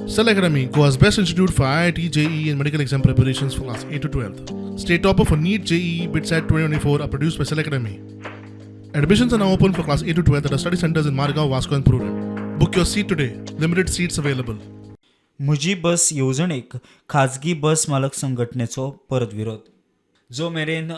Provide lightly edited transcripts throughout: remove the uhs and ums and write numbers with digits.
Cell Academy, Goa's best institute for IIT, JEE, and medical exam preparations for class 8 to 12. State topper for NEET, JEE, BITSAT 2024 are produced by Cell Academy. Admissions are now open for class 8 to 12 at our study centers in Margao, Vasco, and Prudent. Book your seat today. Limited seats available. म्हजी बस येवजणेक खाजगी बस मालक संघटनेचो परत विरोध. जो मेरेन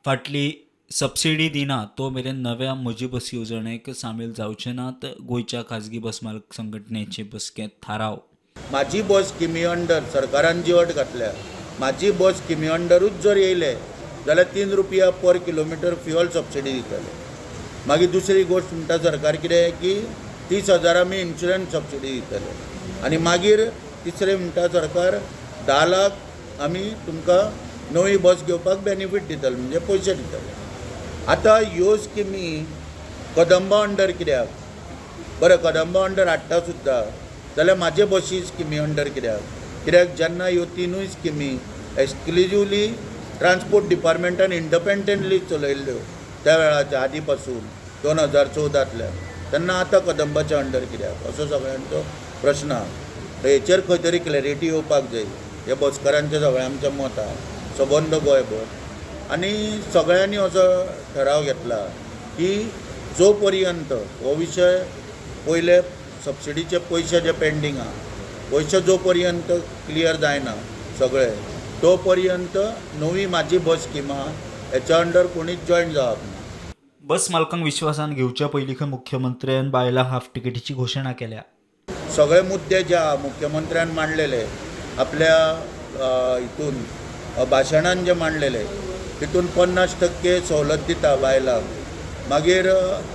फाटली subsidy दिना तो मेरेन नव्या म्हजी बस येवजणेक सामील जावचे नात, गोंयच्या खाजगी बस मालक संघटनेचे बसकेंत थाराव. म्हाजी बस स्किमी अंडर सरकारान जी अट घातल्या, म्हाजी बस स्किमी अंडरूच जर येयले जाल्यार 3 रुपया पर किलोमिटर फ्युअल सबसिडी दितले. मागीर दुसरी गोश्ट म्हणटा सरकार कितें की 30,000 आमी इन्शुरन्स सबसिडी दितले आनी मागीर तिसरें म्हणटा सरकार, 10 लाख आमी तुमकां नवी बस घेवपाक बेनिफीट दितले, म्हणजे पयशे दितले. आतां ह्यो स्किमी कदंबा अंडर कित्याक? बरें, कदंबा अंडर हाडटा सुद्दां जाल्यार म्हाजे बशी स्किमी अंडर कित्याक? कित्याक जेन्ना ह्यो तिनूय स्किमी एक्सक्लुजिवली ट्रान्सपोर्ट डिपार्टमेंटान इंडिपेंडंटली चलयल्ल्यो त्या वेळाच्या आदी पासून, 2014तल्यान, तेन्ना आतां कदंबाच्या अंडर कित्याक, असो सगळ्यांचो प्रश्न आहा. हेचेर खंय तरी क्लॅरिटी येवपाक जाय, हे बसकारांचें सगळें आमचें मत आहा सबंद गोंयभर. आनी सगळ्यांनी असो ठराव घेतला की जो पर्यंत हो विशय, पयले सबसिडीचे पयशे जे पेंडींग आहा, पयशे जो पर्यंत क्लियर जायना सगळे, तो पर्यंत नवी म्हाजी बस स्किमा हेच्या अंडर कोणीच जॉयन जावप ना. बस मालकांक विश्वासान घेवच्या पयलीं खंय मुख्यमंत्र्यान बायलां हाफ तिकेटीची घोशणा केल्या. सगळे मुद्दे जे आहा मुख्यमंत्र्यान मांडलेले आपल्या हितून भाशणान जे मांडलेले, तितून 50% सवलत दिता बायलांक, मागीर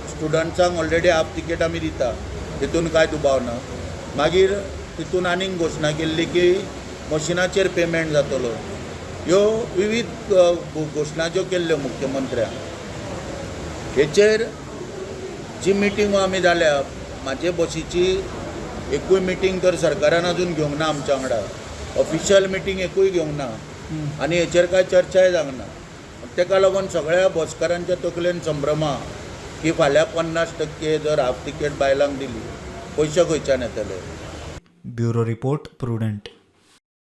स्टुडंट्सांक ऑलरेडी हाफ तिकेट आमी दिता, तितून कांय दुबाव ना. मागीर तितून आनीक घोशणा केल्ली की मशिनाचेर पेमेंट जातलो. ह्यो विवीध घोशणा ज्यो केल्ल्यो मुख्यमंत्र्यान, हेचेर जी मिटींग आमी जाल्या, म्हाजे बसीची एकूय मिटींग तर सरकारान अजून घेवंक ना आमच्या वांगडा. ऑफिशियल मिटींग एकूय घेवंक ना आनी हेचेर कांय चर्चाय जावंक ना. तेका लागून सगळ्या बसकारांच्या तकलेन संभ्रम आहा की फाल्यां 50% जर हाफ तिकेट बायलांक दिली, पयशे खंयच्यान येतले? Bureau report, Prudent.